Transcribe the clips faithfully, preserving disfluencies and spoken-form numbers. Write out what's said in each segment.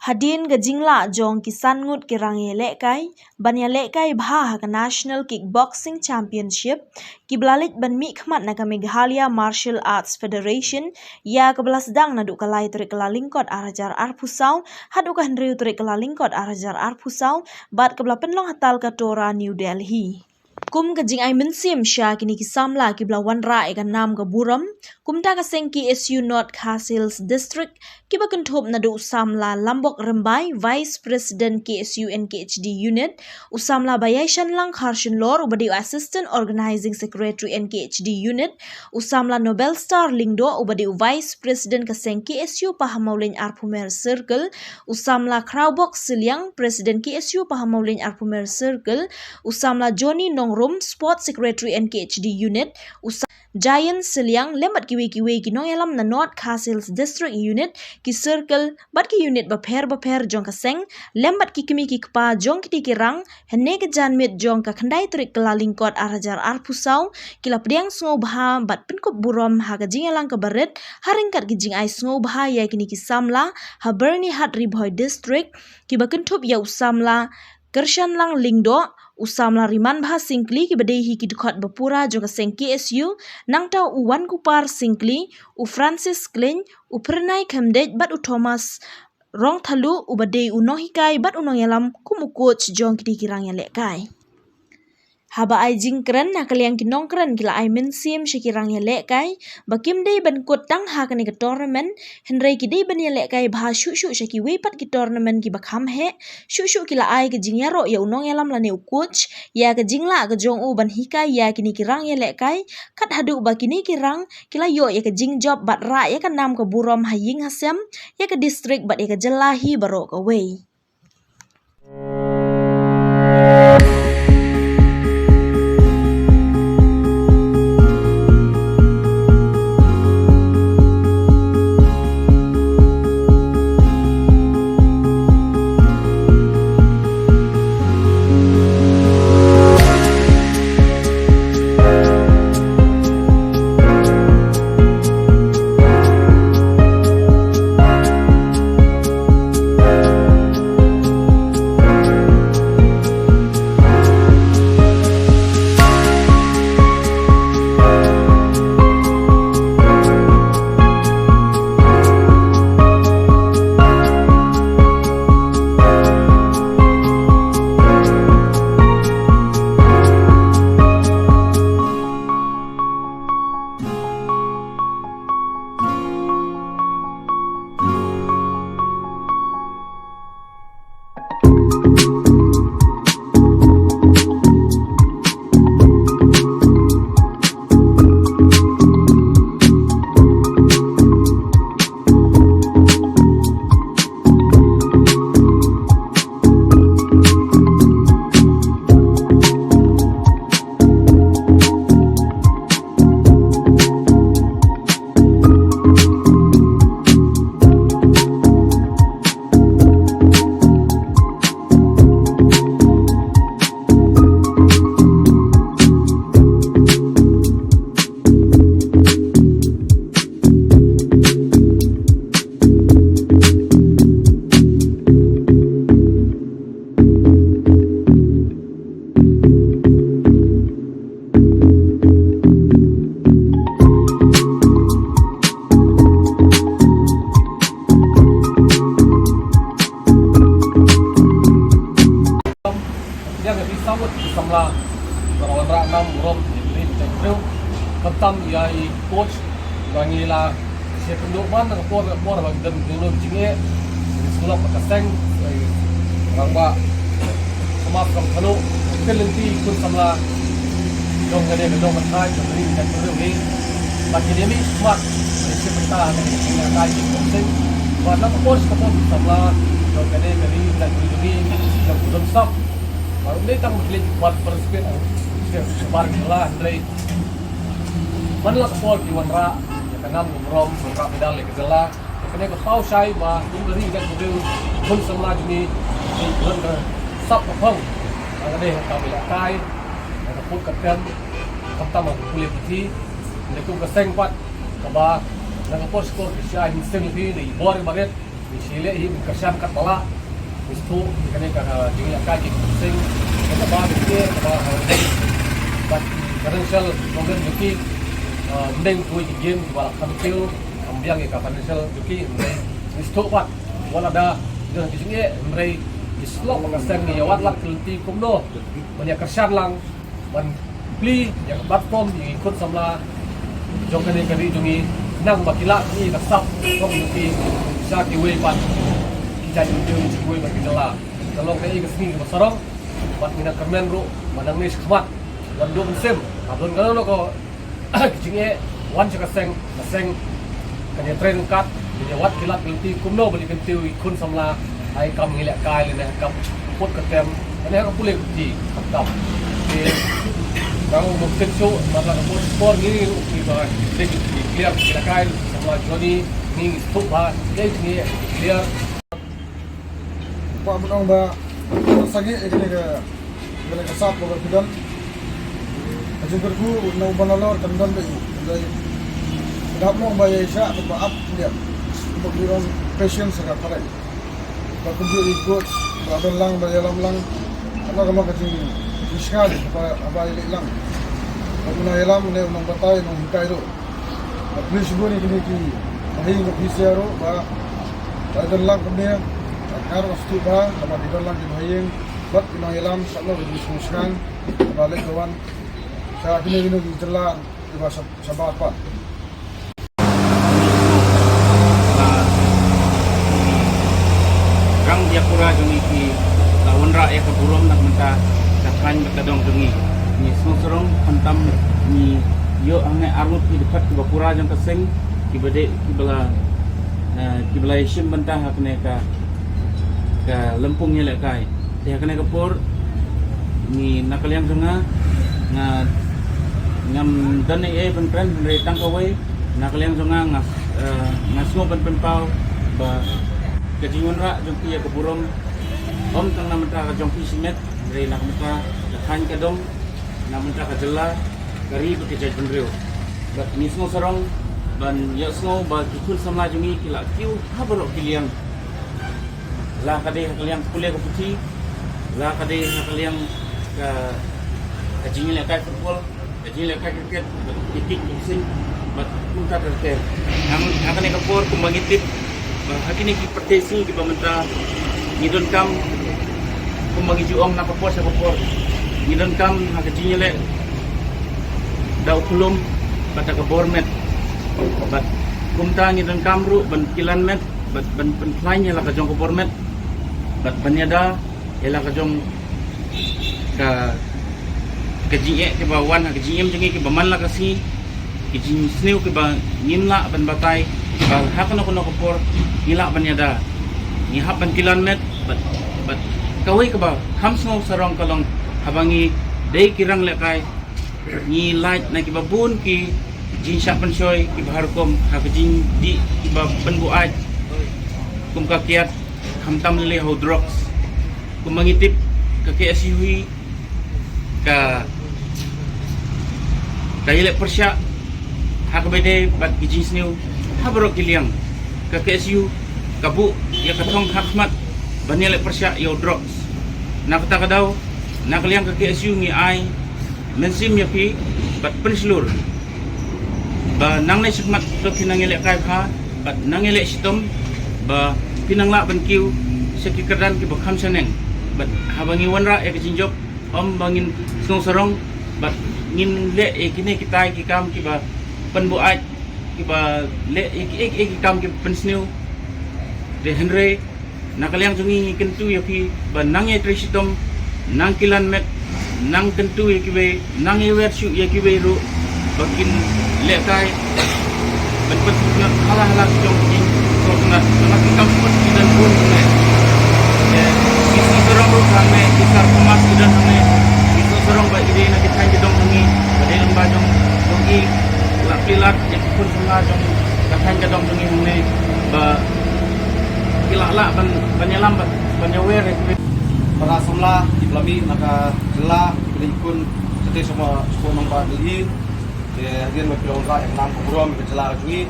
Hadien ka jinglah jong ki san ngut ki rang ïalehkai ban ïalehkai bha ha ka National Kickboxing Championship, ki ba la leit ban mihkhmat na ka Meghalaya Martial Arts Federation, ïa ka ba la sdang naduh ka lai tarik Kyllalyngkot ar hajar arphew saw haduh ka hynriew tarik Kyllalyngkot ar hajar arphew saw, bad ka ba la pynlong ha Talkatora, New Delhi. Kum ka jingai mynsiem sha kine ki samla ki ba la wanrah ïa ka nam ka burom, kumta ka seng K S U North Khasi Hills District, ki ba kynthup naduh u samla Lambok Rymbai, Vice President K S U N K H D Unit, u samla Baïaishanlang Kharshunlor, u ba dei u Assistant Organizing Secretary N K H D Unit, u samla Nobelstar Lyngdoh, u ba dei u Vice President ka seng K S U Pahamawlein Arphumer Circle, u samla Khrawbok Sylliang, President K S U Pahamawlein Arphumer Circle, u samla Johnny Nongrum, Sports Secretary N K H D Unit, u sa-, Giant Sylliang, lem bad kiwei kiwei ki nongïalam na North Khasi Hills District Unit, ki circle, bad ki unit bapher bapher jong ka seng, lem bad ki kmie ki kpa jong kine ki rang, hynne ka janmiet jong ka khyndai tarik Kyllalyngkot ar hajar arphew saw, ki la pdiang sngewbha bad pynkup burom ha ka jingïalang ka barit, ha ryngkat ki jingai sngewbha ïa kine ki samla, ha Byrnihat Ri Bhoi District, ki ba kynthup ïa u samla Kyrshanlang Lyngdoh, u samla Rimanbha Syngkli ki ba dei hi ki dkhot bapura jong ka seng K S U, nangta u Wankupar Syngkli, u Francis Khleng, u Phyrnai Khymdeit bad u Thomas Rongthaluh u ba dei u nonghikai bad u nongïalam kum u coach jong kine ki rang ïalehkai. Haba ai jingkren, na ka liang ki nongkren ki la ai mynsiem sha ki rang ïalehkai ba kim dei ban kut tang ha kane ka tournament, hynrei ki dei ban ïalehkai bha shuh shuh sha kiwei pat ki tournament ki ba kham heh, shuh shuh ki la ai ka jingïaroh ïa u nongïalam lane u coach ïa ka jinglah ka jong u ban hikai ïa kine ki rang ïalehkai, kat haduh ba kine ki rang ki la ïoh ïa ka jingjop bad rah ïa ka nam ka burom ha ïing ha sem, ïa ka district bad ïa ka jylla hi baroh kawei. Ïa ka ri samut ki samla ba la wanrah nam burom ïa ka ri ka jaitbynriew, khamtam ïa i coach ba ngi la sheptieng ban na ka por ka por ba ngi don ngi don jingeh, ngi sngewlok ba ka seng, eh, rangbah Thomas Rongthaluh, ka lynti khun samla jong kane ka dong ka thaiñ jong ka ri ka jaitbynriew hi. Bad ngi ïa mih smat, ngi shim bynta na ka ri ka jaitbynriew hi. Bad na ka por ka por ki samla jong kane ka ri ka jaitbynriew hi, jong ka don sap. Bad ym dei tang ba ki leit bad participate, eh, shabar ki la hynrei man la ka por ki wanrah ïa ka nam ka burom, wanrah medal ïa ka jylla. Kane ka paw shai ba kum ka ri ka jaitbynriew, khun samla jong ngi, ngi don ka sap ka phong. Ka dei ha ka ïalehkai, ha ka put ka tem, khamtam ha ka pule puthi. Ngi kum ka seng pat kaba na ka por shkor ka shai mynsiem hi, ngi bor barit. Shi leh hi kyrshan katba lah. Ngi sngewthuh ïa kane ka, uh, jingïalehkai ki khunsing. Kaba bishni kaba, uh, bad financial problem jong ki, uh, mdeng kawei ki game kiba la kham kiew, kham biang ïa ka financial jong ki, hynrei ngi sngewthuh pat wat lada jong ki jingeh, hynrei ngi sngewthuh ba ka seng ngi ïa wad lad ki lynti kumno ban ïa kyrshan lang, ban plie ïa ka platform ïa ki khun samla jong kane ka ri jong ngi, nang ba ki lah ki ïa ka sap jong ki sha kiwei pat ki jait ki jong kiwei pat ki jylla. Ka long kaei ka sngi kaba sarong bad ngi nang kyrmen ruh ba nangne shakhmat ban duh mynsiem, ka don kano kano ka ki jingeh wan sha ka seng, ka seng kan ïa trei ryngkat, kan ïa wad ki lad ki lynti kumno ban ïa kyntiew ïa ki khun samla ha ki kam ngi lehkai lane ha ka kam put ka tem lane ha ka pule ka pule ka kam. Te ka u muktin shu ba la ka put por ngi ruh ngi ba dei ki clear ki lehkai samla jong ngi, ngi sngewthuh ba dei ngi clear. Ba ban ong ba ka sangeh ïa kane ka, kane ka sap ba ka don. Ka jingkyrkhu na u ban nalor kan don ba i. Dei ka dap long ba ïa sha ba ap dia. Ba ki ong patience ka parai. Ba kumjuh i coach ba don lang ba ïalam lang. Ka long ka long ka jingshngaiñ ba, ba ïaleh lang. Ba u nongïalam ne u nongbatai nonghikai ruh. Ba plie shibun ïa kine ki bahaïing ka phi sha ruh ba ka don lang kumne. Ka ngar ba sngewthuh ba kaba ki don lang ki bahaïing bad ki nongïalam sha no ki sngewsngaiñ ba leit ka wan sha kine kine ki jylla kiba sha- shabar pat. Ba rang diaspora jong ngi ki la wanrah ïa ka burom na ka bynta ka thaiñ bad ka dong jong ngi. Ngi sngewsarong khamtam ngi ïoh hangne arngut ki dkhot kiba pura jong ka seng kiba dei kiba la, eh, kiba la ïashim bynta ha kane ka, ka lympung ïalehkai. Te ha kane ka por ngi na ka liang jong nga, nga ngam don ei ei ban kren hynrei tang kawei na ka liang jong nga, nga, eh, nga sngew ban pynpaw ba ka jingwanrah jong phi ïa ka burom ym tang na ka bynta ka jong phi shimet hynrei na ka bynta ka thaiñ ka dong, na ka bynta ka jylla, ka ri bad ka jaitbynriew. Bad ngi sngewsarong ban ïohsngew ba ki khun samla jong ngi ki la kiew ha baroh ki liang. La ka dei ha ka liang pule ka puthi, la ka dei ha ka liang ka, ka jingïalehkai football, ka jingïalehkai cricket, bad ki kit ki sing, bad kumta ter ter. Ha, ha kane ka por kumba ngi tip ba ha kine ki pyrthei sngi kiba mynta ngi donkam kumba ngi ju ong na ka por sha ka por. Ngi donkam ha ka jingïaleh da u khlum bad da ka bor met. Bad kumta ngi donkam ruh ban kilan met bad ban pynkhlaiñ ïa la ka jong ka bor met bad ban ïada ïa la ka jong ka, ka jingeh kiba wan ha ka jingim jong ngi kiba man la ka sngi, ki jingsniew kiba ngim lah ban batai, kiba ha kano kano ka por ngi lah ban ïada. Ngi hap ban kilan met bad, bad kawei kaba kham sngewsarong ka long haba ngi dei ki ranglehkai ngi lait na kiba bun ki jingshah pynshoi kiba har kum ha ka jingdih kiba pynbuaid kum ka kiad khamtam lei lei ha u drugs. Kumba ngi tip ka K S U hi ka, ka ïaleh pyrshah ha kaba ïadei bad ki jingsniew ha baroh ki liang. Ka K S U ka buh ïa ka thong ha khmat ban ïaleh pyrshah ïa u drugs. Na kata ka daw na ka liang ka K S U ngi ai mynsiem ïa phi bad pynshlur ba nangne shakhmat to phi nang ïalehkai bha bad nang ïaleh shitom ba phi nang lah ban kiew sha ki kyrdan kiba kham shaneng. Bad haba ngi wanrah ïa ka jingjop ym ba ngin sngewsarong bad ngin leh ïa kine kitai ki kam kiba pynbuaid, kiba leh ïa ki, ïa ki, ïa ki kam kiba pynsniew. Te hynrei na ka liang jong ngi ngi kyntu ïa phi ba nang ïai trei shitom, nang kilan met, nang kyntu ïa kiwei, nang ïawer shuh ïa kiwei ruh ba kin lehkai ban pynsngewtynnat hala hala ki jong ki jingpynsngewtynnat. Namar ki kam sport ki don bun hangne. Te ki sngewsarong ruh hangne, ki sar khmat ki don hangne. Ki sngewsarong ba ki dei na ki thaiñ ki dong jong ngi, ba dei lyngba jong, jong ki la plie lad ïa ki khun samla jong ka thaiñ ka dong jong ngi hangne ba ki lah lah ban, ban ïalam ban, ban ïawer ïa ki para samla kiba la mih na ka jylla, kiba dei ki khun shatei sha Nongbah Delhi. Te hadien ba phi la wanrah ïa ka nam ka burom ïa ka jylla ka jong ngi,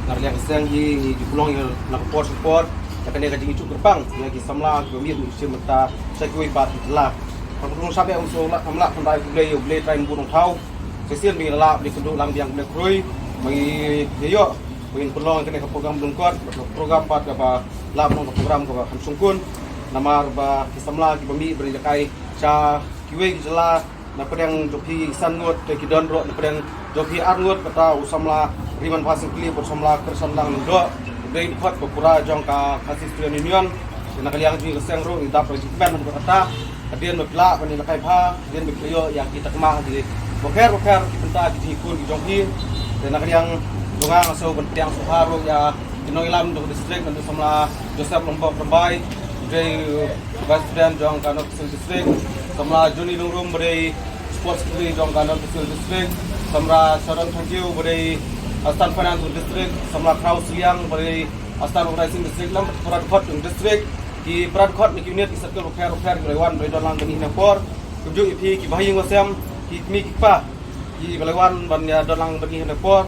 na ka liang ka seng hi ngi ju pynlong ïa na ka por sha ka por. Ïa kane ka jingïathuh kyrpang ïa ki samla kiba mih ban ïashim bynta sha kiwei pat ki jylla. Khamtam shuh ba ym shu lah, ym lah ban ai khublei ïa U Blei Trai Nongbuh Nongthaw. Shisien ba ngi la lah ban ïakynduh lang biang kane ka kyroi, ba ngi ïa ïoh ba ngin pynlong kane ka program lyngkot, ka program pat kaba lah ban long ka program kaba kham shongkun. Namar ba ki samla kiba mih ban ïalehkai sha kiwei ki jylla, na pdeng jong phi san ngut te ki don ruh na pdeng jong phi ar ngut, kata u samla Rimanpha Syngkli bad u samla Kyrsanlang Lyngdoh, u dei u dkhot ba pura jong ka Khasi Student Union. Te na ka liang jong ngi ka seng ruh ngi dap ka jingkmen ha kata. Hadien ba phi lah ban ïalehkai bha, hadien ba phi ïoh ïa ki takma ha ki bapher bapher ki bynta ki jingïakhun ki jong phi. Te na ka liang jong nga nga sngewbha ban pdiang sngewbha ruh ïa ki nongïalam jong ka district, na u samla Joseph Longpop Rymbai, u dei Vice President jong ka North East District, samla Johnny Lyngrum ba dei Sports Secretary jong ka North East District, samla Sharon Thangkhiew ba dei Assistant Finance District, samla Khraw Sliang ba dei Assistant Organizing District, lem bad para dkhot jong district, ki para dkhot na ki unit, ki circle bapher bapher kiba la wan ban ïadon lang bad ngi ha kane ka por. Kumjuh ïa phi ki bahaïing basem, ki kmie ki kpa kiba la wan ban ïadon lang bad ngi ha kane ka por.